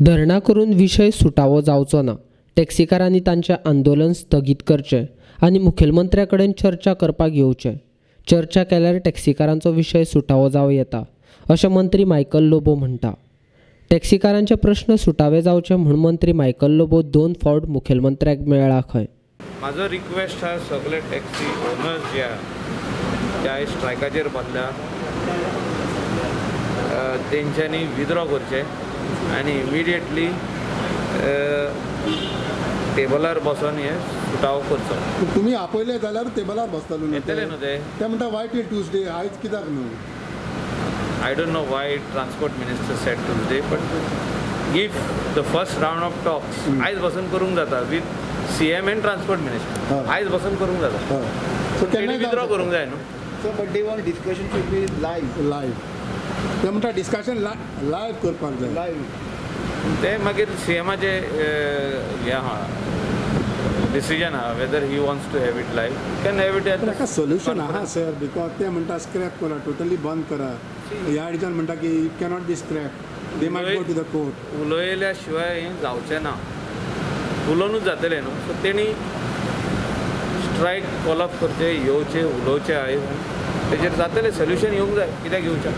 धरणां करून विशय सुटावो जावचो ना. टॅक्सीकारांनी तांचें आंदोलन स्थगीत करचें आनी मुखेलमंत्र्या कडेन चर्चा करपाक येवचें. चर्चा केल्यार टॅक्सीकारांचो विशय सुटावो जावं येता अशें मंत्री मायकल लोबो म्हणटा. टॅक्सीकारांचे प्रश्न सुटावे जावचे म्हूण मंत्री मायकल लोबो 2 फावट मुखेलमंत्र्याक मेळ्ळा खंय. म्हाजो रिक्वेस्ट आहा सगळे टॅक्सी ओनर्स जे आहा ते आयज स्ट्रायकाचेर बसल्या तेंच्यांनी विथड्रॉ करचें आनी इमिडिएटली टेबलार बसोन हे सुटावो करचो. तुमी आपयले जाल्यार टेबलार बसतलो न्हू? येतले न्हू ते? ते म्हणटा वाय टील ट्युजडे, आयज कित्याक न्हू? I don't know why Transport Minister said Tuesday, but if the first round of talks आयज बसून करूंक जाता with CM and Transport Minister, आयज बसून करूंक जाता. सो केन्ना विथड्रॉ करूंक जाय न्हू? So but they want discussion should be live. Live ते म्हणटा डिस्कशन लायव्ह करपाक जाय. लायव्ह ते मागीर सीएमाचे हें आहा, डिसिजन आहा whether he wants to have it live, can have it. ताका सोल्युशन आहा सर, because ते म्हणटा स्क्रॅप करा, टोटली बंद करा. ह्या रिजन म्हणटा की it cannot be scrap, they might go to the court. उलयल्या शिवाय हें जावचें ना, उलोवनूच जातलें न्हू. सो तेणी स्ट्रायक कॉल ऑफ करचें, येवचें, उलोवचें आयज, तेजेर जातलें सोल्युशन येवंक जाय, कित्याक येवचें.